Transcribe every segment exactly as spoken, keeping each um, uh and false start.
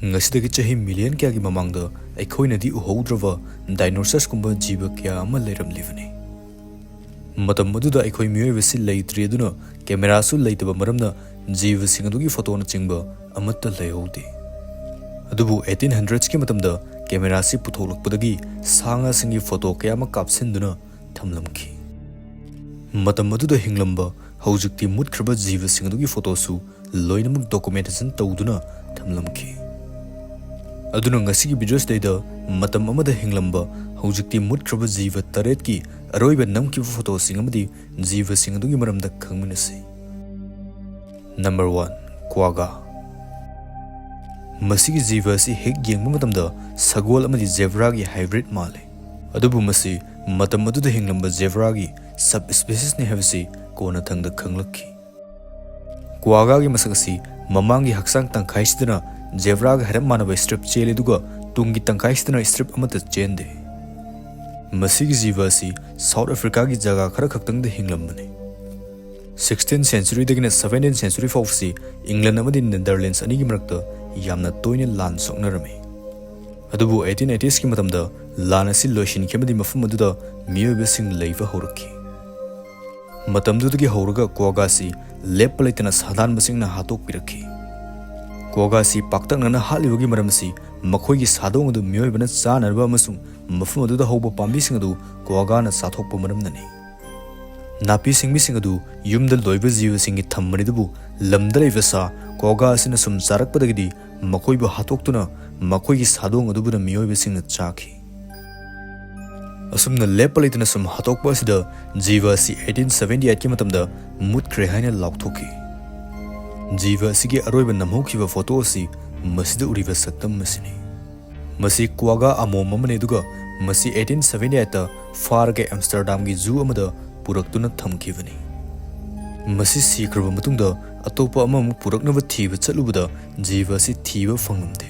ꯉꯁꯤꯗꯒꯤ ꯆꯍꯤ ꯃꯤꯂꯤꯌꯟ ꯀꯌꯥꯒꯤ ꯃꯃꯥꯡꯗ ꯑꯩꯈꯣꯏꯅꯗꯤ ꯎꯍꯧꯗ꯭ꯔꯕ ꯗꯥꯏꯅꯣꯁꯔꯁꯀꯨꯝꯕ ꯖꯤꯕ ꯀꯌꯥ ꯑꯃ ꯂꯩꯔꯝꯂꯤꯕꯅꯤ꯫ ꯃꯇꯝ ꯑꯗꯨꯗ ꯑꯩꯈꯣꯏ ꯃꯤꯑꯣꯏꯕꯁꯤ ꯂꯩꯇ꯭ꯔꯤ, ꯑꯗꯨꯅ ꯀꯦꯃꯦꯔꯥꯁꯨ ꯂꯩꯇꯕ ꯃꯔꯝꯅ ꯖꯤꯕꯁꯤꯡ ꯑꯗꯨꯒꯤ ꯐꯣꯇꯣꯅꯆꯤꯡꯕ ꯑꯃꯠꯇ ꯂꯩꯍꯧꯗꯦ꯫ ꯑꯗꯨꯕꯨ eighteen hundredsꯀꯤ ꯃꯇꯝꯗ ꯀꯦꯃꯦꯔꯥꯁꯤ ꯄꯨꯊꯣꯛꯂꯛꯄꯗꯒꯤ ꯁꯥ ꯉꯥꯁꯤꯡꯒꯤ ꯐꯣꯇꯣ ꯀꯌꯥ ꯑꯃ ꯀꯥꯞꯁꯤꯟꯗꯨꯅ ꯊꯝꯂꯝꯈꯤ꯫ ꯃꯇꯝ ꯑꯗꯨꯗ ꯍꯤꯡꯂꯝꯕ, ꯍꯧꯖꯤꯛꯇꯤ ꯃꯨꯠꯈ꯭ꯔꯕ ꯖꯤꯕꯁꯤꯡ ꯑꯗꯨꯒꯤ ꯐꯣꯇꯣꯁꯨ ꯂꯣꯏꯅꯃꯛ ꯗꯣꯀꯨꯃꯦꯟꯇꯦꯁꯟ ꯇꯧꯗꯨꯅ ꯊꯝꯂꯝꯈꯤ꯫ ꯑꯗꯨꯅ ꯉꯁꯤꯒꯤ ꯚꯤꯗꯤꯑꯣꯁꯤꯗꯩꯗ ꯃꯇꯝ ꯑꯃꯗ ꯍꯤꯡꯂꯝꯕ, ꯍꯧꯖꯤꯛꯇꯤ ꯃꯨꯠꯈ꯭ꯔꯕ ꯖꯤꯕ ꯇꯔꯦꯠꯀꯤ ꯑꯔꯣꯏꯕ ꯅꯝꯈꯤꯕ ꯐꯣꯇꯣꯁꯤꯡ ꯑꯃꯗꯤ ꯖꯤꯕꯁꯤꯡ ꯑꯗꯨꯒꯤ ꯃꯔꯝꯗ ꯈꯪꯃꯤꯟꯅꯁꯤ꯫ Number one, ꯀ꯭ꯋꯥꯒꯥ꯫ ꯃꯁꯤꯒꯤ ꯖꯤꯕ ꯑꯁꯤ ꯍꯦꯛ ꯌꯦꯡꯕ ꯃꯇꯝꯗ ꯁꯒꯣꯜ ꯑꯃꯗꯤ ꯖꯦꯕ꯭ꯔꯥꯒꯤ ꯍꯥꯏꯕ꯭ꯔꯤꯗ ꯃꯥꯜꯂꯤ꯫ ꯑꯗꯨꯕꯨ ꯃꯁꯤ ꯃꯇꯝ ꯑꯗꯨꯗ ꯍꯤꯡꯂꯝꯕ ꯖꯦꯕ꯭ꯔꯥꯒꯤ ꯁꯕ ꯁ꯭ꯄꯤꯁꯤꯁꯅꯤ ꯍꯥꯏꯕꯁꯤ ꯀꯣꯟꯅꯊꯪꯗ ꯈꯪꯂꯛꯈꯤ꯫ ꯀ꯭ꯋꯥꯒꯥꯒꯤ ꯃꯁꯛ ꯑꯁꯤ ꯃꯃꯥꯡꯒꯤ ꯍꯛꯆꯥꯡ ꯇꯪꯈꯥꯏꯁꯤꯗꯅ ꯖꯦꯕ꯭ꯔꯥꯒ ꯍꯥꯏꯔꯞ ꯃꯥꯟꯅꯕ ꯁ꯭ꯇ꯭ꯔꯤꯞ ꯆꯦꯜꯂꯤ, ꯑꯗꯨꯒ ꯇꯨꯡꯒꯤ ꯇꯪꯈꯥꯏꯁꯤꯗꯅ ꯁ꯭ꯇ꯭ꯔꯤꯞ ꯑꯃꯠꯇ ꯆꯦꯟꯗꯦ꯫ ꯃꯁꯤꯒꯤ ꯖꯤꯕ ꯑꯁꯤ ꯁꯥꯎꯠ ꯑꯐ꯭ꯔꯤꯀꯥꯒꯤ ꯖꯒꯥ ꯈꯔ ꯈꯛꯇꯪꯗ ꯍꯤꯡꯂꯝꯕꯅꯤ꯫ Sixteenth centuryꯗꯒꯤꯅ seventeenth century ꯐꯥꯎꯕꯁꯤ ꯏꯪꯂꯦꯟ ꯑꯃꯗꯤ ꯅꯦꯗꯔꯂꯦꯟꯁ ꯑꯅꯤꯒꯤ ꯃꯔꯛꯇ ꯌꯥꯝꯅ ꯇꯣꯏꯅ ꯂꯥꯟ ꯁꯣꯛꯅꯔꯝꯃꯤ꯫ ꯑꯗꯨꯕꯨ eighteen eightieski ꯃꯇꯝꯗ ꯂꯥꯟ ꯑꯁꯤ ꯂꯣꯏꯁꯤꯟꯈꯤ ꯑꯃꯗꯤ ꯃꯐꯝ ꯑꯗꯨꯗ ꯃꯤꯑꯣꯏꯕꯁꯤꯡ ꯂꯩꯕ ꯍꯧꯔꯛꯈꯤ꯫ ꯃꯇꯝꯗꯨꯗꯒꯤ ꯍꯧꯔꯒ ꯀ꯭ꯋꯥꯒꯥꯁꯤ ꯂꯦꯞꯄ ꯂꯩꯇꯅ ꯁꯥꯗꯥꯟꯕꯁꯤꯡꯅ ꯍꯥꯠꯇꯣꯛꯄꯤꯔꯛꯈꯤ꯫ ꯀ꯭ꯋꯥꯒꯥꯁꯤ ꯄꯥꯛꯇꯛꯅꯅ ꯍꯥꯠꯂꯤꯕꯒꯤ ꯃꯔꯝ ꯑꯁꯤ ꯃꯈꯣꯏꯒꯤ ꯁꯥꯗꯣꯡ ꯑꯗꯨ ꯃꯤꯑꯣꯏꯕꯅ ꯆꯥꯅꯅꯕ ꯑꯃꯁꯨꯡ ꯃꯐꯝ ꯑꯗꯨꯗ ꯍꯧꯕ ꯄꯥꯝꯕꯤꯁꯤꯡ ꯑꯗꯨ ꯀ꯭ꯋꯥꯒꯥꯅ ꯆꯥꯊꯣꯛꯄ ꯃꯔꯝꯅꯅꯤ꯫ ꯅꯥꯄꯤ ꯁꯤꯡꯕꯤꯁꯤꯡ ꯑꯗꯨ ꯌꯨꯝꯗ ꯂꯣꯏꯕ ꯖꯤꯕꯁꯤꯡꯒꯤ ꯊꯝꯕꯅꯤ, ꯑꯗꯨꯕꯨ ꯂꯝꯗ ꯂꯩꯕ ꯁꯥ ꯀ꯭ꯋꯥꯒꯥ ꯑꯁꯤꯅ ꯁꯨꯝ ꯆꯥꯔꯛꯄꯗꯒꯤꯗꯤ ꯃꯈꯣꯏꯕꯨ ꯍꯥꯠꯇꯣꯛꯇꯨꯅ ꯃꯈꯣꯏꯒꯤ ꯁꯥꯗꯣꯡ ꯑꯗꯨꯕꯨꯅ ꯃꯤꯑꯣꯏꯕꯁꯤꯡꯅ ꯆꯥꯈꯤ꯫ ꯑꯁꯨꯝꯅ ꯂꯦꯞꯄ ꯂꯩꯇꯅ ꯁꯨꯝ ꯍꯥꯠꯇꯣꯛꯄ ꯑꯁꯤꯗ ꯖꯤꯕ ꯑꯁꯤ eighteen seventy eightꯀꯤ ꯃꯇꯝꯗ ꯃꯨꯠꯈ꯭ꯔꯦ ꯍꯥꯏꯅ ꯂꯥꯎꯊꯣꯛꯈꯤ꯫ ꯖꯤꯕ ꯑꯁꯤꯒꯤ ꯑꯔꯣꯏꯕ ꯅꯝꯍꯧꯈꯤꯕ ꯐꯣꯇꯣ ꯑꯁꯤ ꯃꯁꯤꯗ ꯎꯔꯤꯕ ꯁꯛꯇꯝ ꯑꯁꯤꯅꯤ꯫ ꯃꯁꯤ ꯀ꯭ꯋꯥꯒꯥ ꯑꯃꯣꯝ ꯑꯃꯅꯤ, ꯑꯗꯨꯒ ꯃꯁꯤ eighteen seventy eightꯇ ꯐꯥꯔꯒ ꯑꯦꯝꯁꯇꯔꯗꯥꯝꯒꯤ ꯖꯨ ꯑꯃꯗ ꯄꯨꯔꯛꯇꯨꯅ ꯊꯝꯈꯤꯕꯅꯤ꯫ ꯃꯁꯤ ꯁꯤꯈ꯭ꯔꯕ ꯃꯇꯨꯡꯗ ꯑꯇꯣꯞꯄ ꯑꯃꯃꯨꯛ ꯄꯨꯔꯛꯅꯕ ꯊꯤꯕ ꯆꯠꯂꯨꯕꯗ ꯖꯤꯕ ꯑꯁꯤ ꯊꯤꯕ ꯐꯪꯂꯝꯗꯦ꯫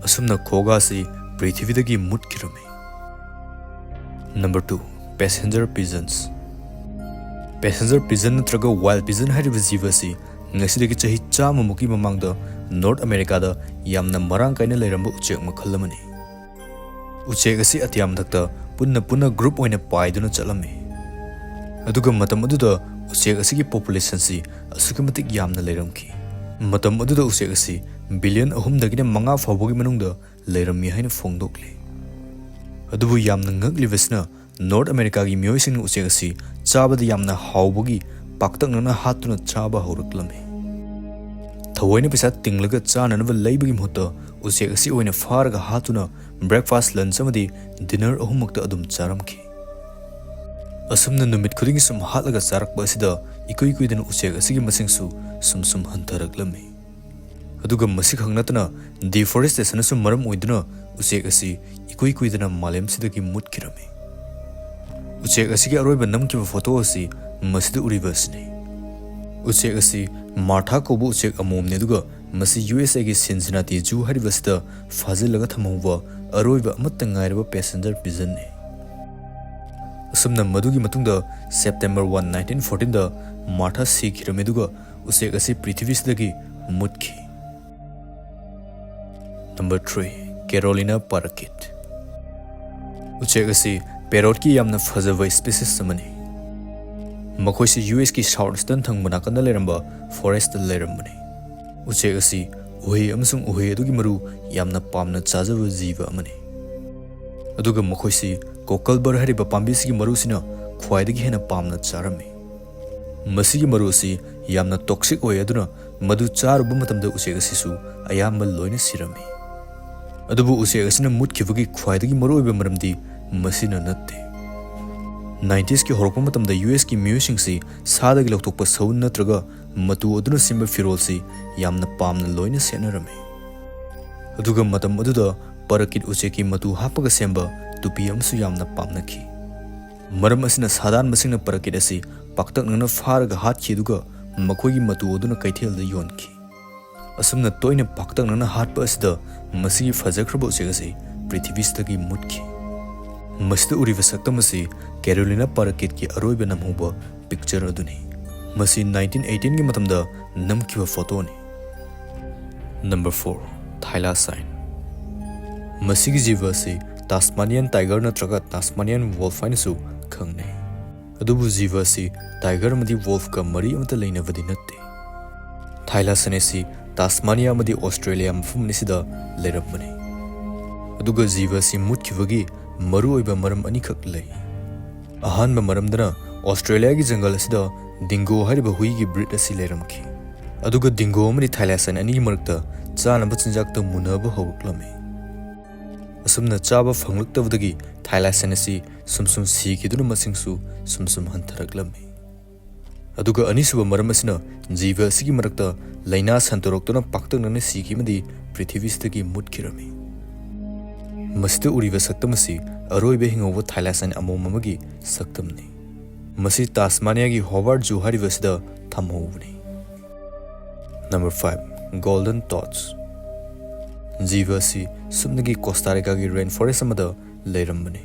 ꯑꯁꯨꯝꯅ ꯀ꯭ꯋꯥꯒꯥ ꯑꯁꯤ ꯄ꯭ꯔꯤꯊꯤꯕꯤꯗꯒꯤ ꯃꯨꯠꯈꯤꯔꯝꯃꯤ꯫ Number two, passenger pigeons꯫ Passenger pigeon ꯅꯠꯇ꯭ꯔꯒ wild pigeon ꯍꯥꯏꯔꯤꯕ ꯖꯤꯕ ꯑꯁꯤ ꯉꯁꯤꯗꯒꯤ ꯆꯍꯤ ꯆꯥꯝꯃꯃꯨꯛꯀꯤ ꯃꯃꯥꯡꯗ ꯅꯣꯔꯠ ꯑꯃꯦꯔꯤꯀꯥꯗ ꯌꯥꯝꯅ ꯃꯔꯥꯡ ꯀꯥꯏꯅ ꯂꯩꯔꯝꯕ ꯎꯆꯦꯛ ꯃꯈꯜ ꯑꯃꯅꯤ꯫ ꯎꯆꯦꯛ ꯑꯁꯤ ꯑꯇꯤꯌꯥ ꯃꯊꯛꯇ ꯄꯨꯟꯅ ꯄꯨꯟꯅ ꯒ꯭ꯔꯨꯞ ꯑꯣꯏꯅ ꯄꯥꯏꯗꯨꯅ ꯆꯠꯂꯝꯃꯤ꯫ ꯑꯗꯨꯒ ꯃꯇꯝ ꯑꯗꯨꯗ ꯎꯆꯦꯛ ꯑꯁꯤꯒꯤ ꯄꯣꯄꯨꯂꯦꯁꯟꯁꯤ ꯑꯁꯨꯛꯀꯤ ꯃꯇꯤꯛ ꯌꯥꯝꯅ ꯂꯩꯔꯝꯈꯤ꯫ ꯃꯇꯝ ꯑꯗꯨꯗ ꯎꯆꯦꯛ ꯑꯁꯤ ꯕꯤꯂꯤꯌꯟ ꯑꯍꯨꯝꯗꯒꯤꯅ ꯃꯉꯥ ꯐꯥꯎꯕꯒꯤ ꯃꯅꯨꯡꯗ ꯂꯩꯔꯝꯃꯤ ꯍꯥꯏꯅ ꯐꯣꯡꯗꯣꯛꯂꯤ꯫ ꯑꯗꯨꯕꯨ ꯌꯥꯝꯅ ꯉꯛꯂꯤꯕꯁꯤꯅ, ꯅꯣꯔꯠ ꯑꯃꯦꯔꯤꯀꯥꯒꯤ ꯃꯤꯑꯣꯏꯁꯤꯡꯅ ꯎꯆꯦꯛ ꯑꯁꯤ ꯆꯥꯕꯗ ꯌꯥꯝꯅ ꯍꯥꯎꯕꯒꯤ ꯄꯥꯛꯇꯛꯅꯅ ꯍꯥꯠꯇꯨꯅ ꯆꯥꯕ ꯍꯧꯔꯛꯂꯝꯃꯤ꯫ ꯊꯑꯣꯏꯅ ꯄꯩꯁꯥ ꯇꯤꯡꯂꯒ ꯆꯥꯅꯅꯕ ꯂꯩꯕꯒꯤ ꯃꯍꯨꯠꯇ ꯎꯆꯦꯛ ꯑꯁꯤ ꯑꯣꯏꯅ ꯐꯥꯔꯒ ꯍꯥꯠꯇꯨꯅ ꯕ꯭ꯔꯦꯛꯐꯥꯁ, ꯂꯟꯆ ꯑꯃꯗꯤ ꯗꯤꯅꯔ ꯑꯍꯨꯝꯃꯛꯇ ꯑꯗꯨꯝ ꯆꯥꯔꯝꯈꯤ꯫ ꯑꯁꯨꯝꯅ ꯅꯨꯃꯤꯠ ꯈꯨꯗꯤꯡꯒꯤ ꯁꯨꯝ ꯍꯥꯠꯂꯒ ꯆꯥꯔꯛꯄ ꯑꯁꯤꯗ ꯏꯀꯨꯏ ꯀꯨꯏꯗꯅ ꯎꯆꯦꯛ ꯑꯁꯤꯒꯤ ꯃꯁꯤꯡꯁꯨ ꯁꯨꯝ ꯁꯨꯝ ꯍꯟꯊꯔꯛꯂꯝꯃꯤ꯫ ꯑꯗꯨꯒ ꯃꯁꯤꯈꯛ ꯅꯠꯇꯅ deforestation ꯅꯁꯨ ꯃꯔꯝ ꯑꯣꯏꯗꯨꯅ ꯎꯆꯦꯛ ꯑꯁꯤ ꯏꯀꯨꯏ ꯀꯨꯏꯗꯅ ꯃꯥꯂꯦꯝꯁꯤꯗꯒꯤ ꯃꯨꯠꯈꯤꯔꯝꯃꯤ꯫ ꯎꯆꯦꯛ ꯑꯁꯤꯒꯤ ꯑꯔꯣꯏꯕ ꯅꯝꯈꯤꯕ ꯐꯣꯇꯣ ꯑꯁꯤ ꯃꯁꯤꯗ ꯎꯔꯤꯕ ꯑꯁꯤꯅꯤ꯫ ꯎꯆꯦꯛ ꯑꯁꯤ ꯃꯥꯔꯊꯥ ꯀꯧꯕ ꯎꯆꯦꯛ ꯑꯃꯣꯝꯅꯤ, ꯑꯗꯨꯒ ꯃꯁꯤ ꯌꯨ ꯑꯦꯁ ꯑꯦꯒꯤ ꯁꯤꯟꯁꯤꯅꯥꯇꯤ ꯖꯨ ꯍꯥꯏꯔꯤꯕꯁꯤꯗ ꯐꯥꯖꯤꯜꯂꯒ ꯊꯝꯍꯧꯕ ꯑꯔꯣꯏꯕ ꯑꯃꯠꯇ ꯉꯥꯏꯔꯕ passenger pigeon ꯅꯤ꯫ ꯑꯁꯨꯝꯅ ꯃꯗꯨꯒꯤ ꯃꯇꯨꯡꯗ September one, nineteen fourteen ꯗ ꯃꯥꯔꯊꯥ ꯁꯤꯈꯤꯔꯝꯃꯤ, ꯑꯗꯨꯒ ꯎꯆꯦꯛ ꯑꯁꯤ ꯄ꯭ꯔꯤꯊꯤꯕꯤꯁꯤꯗꯒꯤ ꯃꯨꯠꯈꯤ꯫ Number three, Carolina parakeet꯫ ꯎꯆꯦꯛ ꯑꯁꯤ parrot ꯀꯤ ꯌꯥꯝꯅ ꯐꯖꯕ species ꯑꯃꯅꯤ꯫ ꯃꯈꯣꯏꯁꯤ ꯌꯨ ꯑꯦꯁ ꯀꯤ South Eastern ꯊꯪꯕ ꯅꯥꯀꯟꯗ ꯂꯩꯔꯝꯕ forest ꯇ ꯂꯩꯔꯝꯕꯅꯤ꯫ ꯎꯆꯦꯛ ꯑꯁꯤ ꯎꯍꯩ ꯑꯃꯁꯨꯡ ꯎꯍꯩ ꯑꯗꯨꯒꯤ ꯃꯔꯨ ꯌꯥꯝꯅ ꯄꯥꯝꯅ ꯆꯥꯖꯕ ꯖꯤꯕ ꯑꯃꯅꯤ꯫ ꯑꯗꯨꯒ ꯃꯈꯣꯏꯁꯤ cocklebur ꯍꯥꯏꯔꯤꯕ ꯄꯥꯝꯕꯤꯁꯤꯒꯤ ꯃꯔꯨꯁꯤꯅ ꯈ꯭ꯋꯥꯏꯗꯒꯤ ꯍꯦꯟꯅ ꯄꯥꯝꯅ ꯆꯥꯔꯝꯃꯤ꯫ ꯃꯁꯤꯒꯤ ꯃꯔꯨ ꯑꯁꯤ ꯌꯥꯝꯅ toxic ꯑꯣꯏ, ꯑꯗꯨꯅ ꯃꯗꯨ ꯆꯥꯔꯨꯕ ꯃꯇꯝꯗ ꯎꯆꯦꯛ ꯑꯁꯤꯁꯨ ꯑꯌꯥꯝꯕ ꯂꯣꯏꯅ ꯁꯤꯔꯝꯃꯤ꯫ ꯑꯗꯨꯕꯨ ꯎꯆꯦꯛ ꯑꯁꯤꯅ ꯃꯨꯠꯈꯤꯕꯒꯤ ꯈ꯭ꯋꯥꯏꯗꯒꯤ ꯃꯔꯨꯑꯣꯏꯕ ꯃꯔꯝꯗꯤ ꯃꯁꯤꯅ ꯅꯠꯇꯦ꯫ Nineties ꯀꯤ ꯍꯧꯔꯛꯄ ꯃꯇꯝꯗ ꯌꯨ ꯑꯦꯁ ꯀꯤ ꯃꯤꯑꯣꯏꯁꯤꯡꯁꯤ ꯁꯥꯗꯒꯤ ꯂꯧꯊꯣꯛꯄ ꯁꯎꯟ ꯅꯠꯇ꯭ꯔꯒ ꯃꯇꯨ ꯑꯗꯨꯅ ꯁꯦꯝꯕ ꯐꯤꯔꯣꯜꯁꯤ ꯌꯥꯝꯅ ꯄꯥꯝꯅ ꯂꯣꯏꯅ ꯁꯦꯠꯅꯔꯝꯃꯤ꯫ ꯑꯗꯨꯒ ꯃꯇꯝ ꯑꯗꯨꯗ parakeet ꯎꯆꯦꯛꯀꯤ ꯃꯇꯨ ꯍꯥꯞꯄꯒ ꯁꯦꯝꯕ ꯇꯨꯄꯤ ꯑꯃꯁꯨ ꯌꯥꯝꯅ ꯄꯥꯝꯅꯈꯤ꯫ ꯃꯔꯝ ꯑꯁꯤꯅ ꯁꯥꯗꯥꯟꯕꯁꯤꯡꯅ parakeet ꯑꯁꯤ ꯄꯥꯛꯇꯛꯅꯅ ꯐꯥꯔꯒ ꯍꯥꯠꯈꯤ, ꯑꯗꯨꯒ ꯃꯈꯣꯏꯒꯤ ꯃꯇꯨ ꯑꯗꯨꯅ ꯀꯩꯊꯦꯜꯗ ꯌꯣꯟꯈꯤ꯫ ꯑꯁꯨꯝꯅ ꯇꯣꯏꯅ ꯄꯥꯛꯇꯛꯅꯅ ꯍꯥꯠꯄ ꯑꯁꯤꯗ ꯃꯁꯤꯒꯤ ꯐꯖꯈ꯭ꯔꯕ ꯎꯆꯦꯛ ꯑꯁꯤ ꯄ꯭ꯔꯤꯊꯤꯕꯤꯁꯤꯗꯒꯤ ꯃꯨꯠꯈꯤ꯫ ꯃꯁꯤꯗ ꯎꯔꯤꯕ ꯁꯛꯇꯝ ꯑꯁꯤ Carolina parakeet ꯀꯤ ꯑꯔꯣꯏꯕ ꯅꯝꯍꯧꯕ picture ꯑꯗꯨꯅꯤ꯫ ꯃꯁꯤ nineteen eighteen ꯒꯤ ꯃꯇꯝꯗ ꯅꯝꯈꯤꯕ ꯐꯣꯇꯣꯅꯤ꯫ Number four, Thylacine. ꯃꯁꯤꯒꯤ ꯖꯤꯕ ꯑꯁꯤ Tasmanian tiger ꯅꯠꯇ꯭ꯔꯒ Tasmanian wolf ꯍꯥꯏꯅꯁꯨ ꯈꯪꯅꯩ꯫ ꯑꯗꯨꯕꯨ ꯖꯤꯕ ꯑꯁꯤ tiger ꯑꯃꯗꯤ wolfꯀ ꯃꯔꯤ ꯑꯃꯠꯇ ꯂꯩꯅꯕꯗꯤ ꯅꯠꯇꯦ꯫ Thylacine ꯑꯁꯤ Tasmania ꯑꯃꯗꯤ Australia ꯃꯐꯝ ꯑꯅꯤꯁꯤꯗ ꯂꯩꯔꯝꯕꯅꯤ꯫ ꯑꯗꯨꯒ ꯖꯤꯕ ꯑꯁꯤ ꯃꯨꯠꯈꯤꯕꯒꯤ ꯃꯔꯨꯑꯣꯏꯕ ꯃꯔꯝ ꯑꯅꯤꯈꯛ ꯂꯩ꯫ ꯑꯍꯥꯟꯕ ꯃꯔꯝꯗꯅ Australiaꯒꯤ ꯖꯪꯒꯜ ꯑꯁꯤꯗ dingo ꯍꯥꯏꯔꯤꯕ ꯍꯨꯏꯒꯤ breed ꯑꯁꯤ ꯂꯩꯔꯝꯈꯤ꯫ ꯑꯗꯨꯒ dingo ꯑꯃꯗꯤ thylacine ꯑꯅꯤꯒꯤ ꯃꯔꯛꯇ ꯆꯥꯅꯕ ꯆꯤꯟꯖꯥꯛꯇ ꯃꯨꯟꯅꯕ ꯍꯧꯔꯛꯂꯝꯃꯤ꯫ ꯑꯁꯨꯝꯅ ꯆꯥꯕ ꯐꯪꯂꯛꯇꯕꯗꯒꯤ thylacine ꯑꯁꯤ ꯁꯨꯝ ꯁꯨꯝ ꯁꯤꯈꯤꯗꯨꯅ ꯃꯁꯤꯡꯁꯨ ꯁꯨꯝ ꯁꯨꯝ ꯍꯟꯊꯔꯛꯂꯝꯃꯤ꯫ ꯑꯗꯨꯒ ꯑꯅꯤꯁꯨꯕ ꯃꯔꯝ ꯑꯁꯤꯅ ꯖꯤꯕ ꯑꯁꯤꯒꯤ ꯃꯔꯛꯇ ꯂꯥꯏꯅꯥ ꯁꯟꯗꯣꯔꯛꯇꯨꯅ ꯄꯥꯛꯇꯛꯅꯅ ꯁꯤꯈꯤ ꯑꯃꯗꯤ ꯄ꯭ꯔꯤꯊꯤꯕꯤꯁꯤꯗꯒꯤ ꯃꯨꯠꯈꯤꯔꯝꯃꯤ꯫ ꯃꯁꯤꯗ ꯎꯔꯤꯕ ꯁꯛꯇꯝ ꯑꯁꯤ ꯑꯔꯣꯏꯕ ꯍꯤꯡꯍꯧꯕ thylacine ꯑꯃꯣꯝ ꯑꯃꯒꯤ ꯁꯛꯇꯝꯅꯤ꯫ ꯃꯁꯤ Tasmaniaꯒꯤ Hobart Zoo ꯍꯥꯏꯔꯤꯕ ꯑꯁꯤꯗ ꯊꯝꯍꯧꯕꯅꯤ꯫ Number five, Golden Torch. ꯖꯤꯕ ꯑꯁꯤ ꯁꯨꯞꯅꯒꯤ Costa Ricaꯒꯤ rainforest ꯑꯃꯗ ꯂꯩꯔꯝꯕꯅꯤ꯫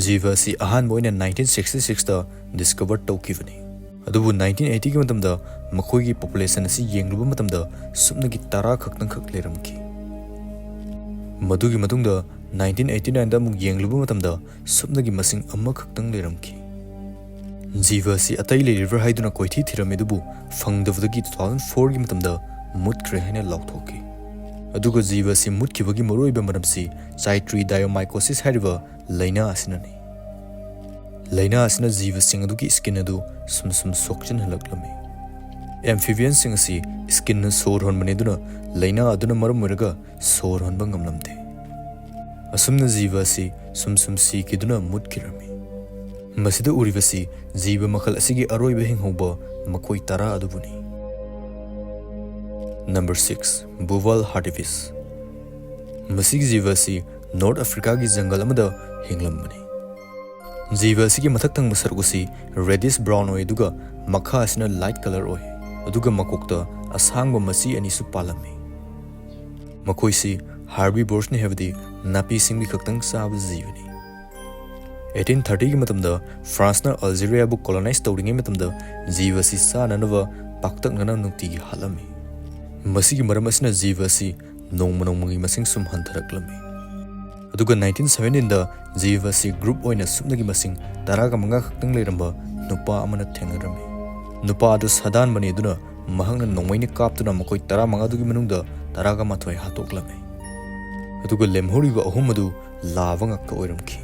ꯖꯤꯕ ꯑꯁꯤ ꯑꯍꯥꯟꯕ ꯑꯣꯏꯅ nineteen sixty sixꯇ discover ꯇꯧꯈꯤꯕꯅꯤ꯫ ꯑꯗꯨꯕꯨ nineteen eightyꯒꯤ ꯃꯇꯝꯗ ꯃꯈꯣꯏꯒꯤ population ꯑꯁꯤ ꯌꯦꯡꯂꯨꯕ ꯃꯇꯝꯗ ꯁꯨꯞꯅꯒꯤ ꯇꯔꯥ ꯈꯛꯇꯪꯈꯛ ꯂꯩꯔꯝꯈꯤ꯫ ꯃꯗꯨꯒꯤ ꯃꯇꯨꯡꯗ nineteen eighty nineꯗ ꯑꯃꯨꯛ ꯌꯦꯡꯂꯨꯕ ꯃꯇꯝꯗ ꯁꯨꯞꯅꯒꯤ ꯃꯁꯤꯡ ꯑꯃꯈꯛꯇꯪ ꯂꯩꯔꯝꯈꯤ꯫ ꯖꯤꯕ ꯑꯁꯤ ꯑꯇꯩ ꯂꯩꯔꯤꯕ꯭ꯔꯥ ꯍꯥꯏꯗꯨꯅ ꯀꯣꯏꯊꯤ ꯊꯤꯔꯝꯃꯤ, ꯑꯗꯨꯕꯨ ꯐꯪꯗꯕꯗꯒꯤ two thousand fourꯒꯤ ꯃꯇꯝꯗ ꯃꯨꯠꯈ꯭ꯔꯦ ꯍꯥꯏꯅ ꯂꯥꯎꯊꯣꯛꯈꯤ꯫ ꯑꯗꯨꯒ ꯖꯤꯕ ꯑꯁꯤ ꯃꯨꯠꯈꯤꯕꯒꯤ ꯃꯔꯨꯑꯣꯏꯕ ꯃꯔꯝꯁꯤ Chytridiomycosis ꯍꯥꯏꯔꯤꯕ ꯂꯥꯏꯅꯥ ꯑꯁꯤꯅꯅꯤ꯫ ꯂꯥꯏꯅꯥ ꯑꯁꯤꯅ ꯖꯤꯕꯁꯤꯡ ꯑꯗꯨꯒꯤ skin ꯑꯗꯨ ꯁꯨꯝ ꯁꯨꯝ ꯁꯣꯛꯆꯤꯟꯍꯜꯂꯛꯂꯝꯃꯤ꯫ Amphibianꯁꯤꯡ ꯑꯁꯤ skinꯅ ꯁꯣꯔ ꯍꯣꯟꯕꯅꯤ, ꯑꯗꯨꯅ ꯂꯥꯏꯅꯥ ꯑꯗꯨꯅ ꯃꯔꯝ ꯑꯣꯏꯔꯒ ꯁꯣꯔ ꯍꯣꯟꯕ ꯉꯝꯂꯝꯗꯦ꯫ ꯑꯁꯨꯝꯅ ꯖꯤꯕ ꯑꯁꯤ ꯁꯨꯝ ꯁꯨꯝ ꯁꯤꯈꯤꯗꯨꯅ ꯃꯨꯠꯈꯤꯔꯝꯃꯤ꯫ ꯃꯁꯤꯗ ꯎꯔꯤꯕꯁꯤ ꯖꯤꯕ ꯃꯈꯜ ꯑꯁꯤꯒꯤ ꯑꯔꯣꯏꯕ ꯍꯤꯡꯍꯧꯕ ꯃꯈꯣꯏ ꯇꯔꯥ ꯑꯗꯨꯕꯨꯅꯤ꯫ Number six, Buwal hartebeest. ꯃꯁꯤꯒꯤ ꯖꯤꯕ ꯑꯁꯤ North Africaꯒꯤ ꯖꯪꯒꯜ ꯑꯃꯗ ꯍꯤꯡꯂꯝꯕꯅꯤ꯫ ꯖꯤꯕ ꯑꯁꯤꯒꯤ ꯃꯊꯛ ꯊꯪꯕ ꯁꯔꯨꯛ ꯑꯁꯤ reddish brown ꯑꯣꯏ, ꯑꯗꯨꯒ ꯃꯈꯥ ꯑꯁꯤꯅ light colour ꯑꯣꯏ, ꯑꯗꯨꯒ ꯃꯀꯣꯛꯇ ꯑꯁꯥꯡꯕ ꯃꯆꯤ ꯑꯅꯤꯁꯨ ꯄꯥꯜꯂꯝꯃꯤ꯫ ꯃꯈꯣꯏꯁꯤ herbivoresꯅꯤ, ꯍꯥꯏꯕꯗꯤ ꯅꯥꯄꯤ ꯁꯤꯡꯕꯤ ꯈꯛꯇꯪ ꯆꯥꯕ ꯖꯤꯕꯅꯤ꯫ Eighteen thirtyꯒꯤ ꯃꯇꯝꯗ Franceꯅ Algeriaꯕꯨ colonize ꯇꯧꯔꯤꯉꯩ ꯃꯇꯝꯗ ꯖꯤꯕ ꯑꯁꯤ ꯆꯥꯅꯅꯕ ꯄꯥꯛꯇꯛꯅꯅ ꯅꯨꯡꯇꯤꯒꯤ ꯍꯥꯠꯂꯝꯃꯤ꯫ ꯃꯁꯤꯒꯤ ꯃꯔꯝ ꯑꯁꯤꯅ ꯖꯤꯕ ꯑꯁꯤ ꯅꯣꯡꯃ ꯅꯣꯡꯃꯒꯤ ꯃꯁꯤꯡ ꯁꯨꯝ ꯍꯟꯊꯔꯛꯂꯝꯃꯤ꯫ ꯑꯗꯨꯒ nineteen seventeenꯗ ꯖꯤꯕ ꯑꯁꯤ group ꯑꯣꯏꯅ ꯁꯨꯞꯅꯒꯤ ꯃꯁꯤꯡ ꯇꯔꯥꯒ ꯃꯉꯥ ꯈꯛꯇꯪ ꯂꯩꯔꯝꯕ ꯅꯨꯄꯥ ꯑꯃꯅ ꯊꯦꯡꯅꯔꯝꯃꯤ꯫ ꯅꯨꯄꯥ ꯑꯗꯨ ꯁꯥꯗꯥꯟꯕꯅꯤ, ꯑꯗꯨꯅ ꯃꯍꯥꯛꯅ ꯅꯣꯡꯃꯩꯅ ꯀꯥꯞꯇꯨꯅ ꯃꯈꯣꯏ ꯇꯔꯥꯃꯉꯥꯗꯨꯒꯤ ꯃꯅꯨꯡꯗ ꯇꯔꯥꯒ ꯃꯥꯊꯣꯏ ꯍꯥꯠꯇꯣꯛꯂꯝꯃꯤ꯫ ꯑꯗꯨꯒ ꯂꯦꯝꯍꯧꯔꯤꯕ ꯑꯍꯨꯝ ꯑꯗꯨ ꯂꯥꯕ ꯉꯥꯛꯇ ꯑꯣꯏꯔꯝꯈꯤ꯫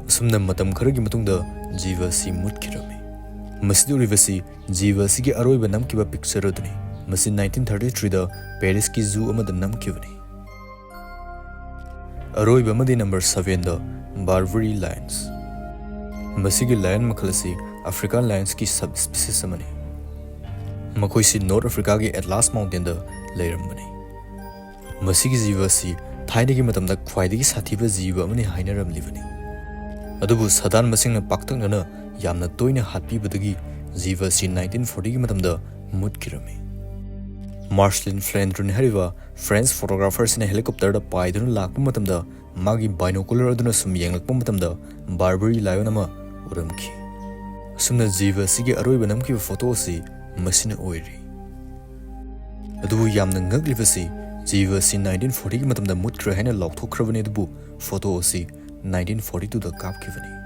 ꯑꯁꯨꯝꯅ ꯃꯇꯝ ꯈꯔꯒꯤ ꯃꯇꯨꯡꯗ ꯖꯤꯕ ꯑꯁꯤ ꯃꯨꯠꯈꯤꯔꯝꯃꯤ꯫ ꯃꯁꯤꯗ ꯎꯔꯤꯕꯁꯤ ꯖꯤꯕ ꯑꯁꯤꯒꯤ ꯑꯔꯣꯏꯕ ꯅꯝꯈꯤꯕ picture ꯑꯗꯨꯅꯤ꯫ ꯃꯁꯤ nineteen thirty threeꯗ Parisꯀꯤ zoo ꯑꯃꯗ ꯅꯝꯈꯤꯕꯅꯤ꯫ ꯑꯔꯣꯏꯕ ꯑꯃꯗꯤ number sevenꯗ Barbary lions꯫ ꯃꯁꯤꯒꯤ lion ꯃꯈꯜ ꯑꯁꯤ African lionsꯀꯤ sub species ꯑꯃꯅꯤ꯫ ꯃꯈꯣꯏꯁꯤ North Africaꯒꯤ Atlas mountainꯗ ꯂꯩꯔꯝꯕꯅꯤ꯫ ꯃꯁꯤꯒꯤ ꯖꯤꯕ ꯑꯁꯤ ꯊꯥꯏꯅꯒꯤ ꯃꯇꯝꯗ ꯈ꯭ꯋꯥꯏꯗꯒꯤ ꯁꯥꯊꯤꯕ ꯖꯤꯕ ꯑꯃꯅꯤ ꯍꯥꯏꯅꯔꯝꯂꯤꯕꯅꯤ꯫ ꯑꯗꯨꯕꯨ ꯁꯥꯗꯥꯟꯕꯁꯤꯡꯅ ꯄꯥꯛꯇꯛꯅꯅ ꯌꯥꯝꯅ ꯇꯣꯏꯅ ꯍꯥꯠꯄꯤꯕꯗꯒꯤ ꯖꯤꯕ ꯑꯁꯤ nineteen fortyꯒꯤ ꯃꯇꯝꯗ ꯃꯨꯠꯈꯤꯔꯝꯃꯤ꯫ Marcelin Flandrin ꯍꯥꯏꯔꯤꯕ French photographerꯁꯤꯅ helicopterꯗ ꯄꯥꯏꯗꯨꯅ ꯂꯥꯛꯄ ꯃꯇꯝꯗ ꯃꯥꯒꯤ binocular ꯑꯗꯨꯅ ꯁꯨꯝ ꯌꯦꯡꯂꯛꯄ ꯃꯇꯝꯗ Barbary lion ꯑꯃ ꯎꯔꯝꯈꯤ꯫ ꯑꯁꯨꯝꯅ ꯖꯤꯕ ꯑꯁꯤꯒꯤ ꯑꯔꯣꯏꯕ ꯅꯝꯈꯤꯕ photo ꯑꯁꯤ ꯃꯁꯤꯅ ꯑꯣꯏꯔꯤ꯫ ꯑꯗꯨꯕꯨ ꯌꯥꯝꯅ ꯉꯛꯂꯤꯕꯁꯤ, ꯖꯤꯕ ꯑꯁꯤ nineteen fortyꯒꯤ ꯃꯇꯝꯗ ꯃꯨꯠꯈ꯭ꯔꯦ ꯍꯥꯏꯅ ꯂꯥꯎꯊꯣꯛꯈ꯭ꯔꯕꯅꯤ, ꯑꯗꯨꯕꯨ photo ꯑꯁꯤ nineteen forty twoꯗ ꯀꯥꯞꯈꯤꯕꯅꯤ꯫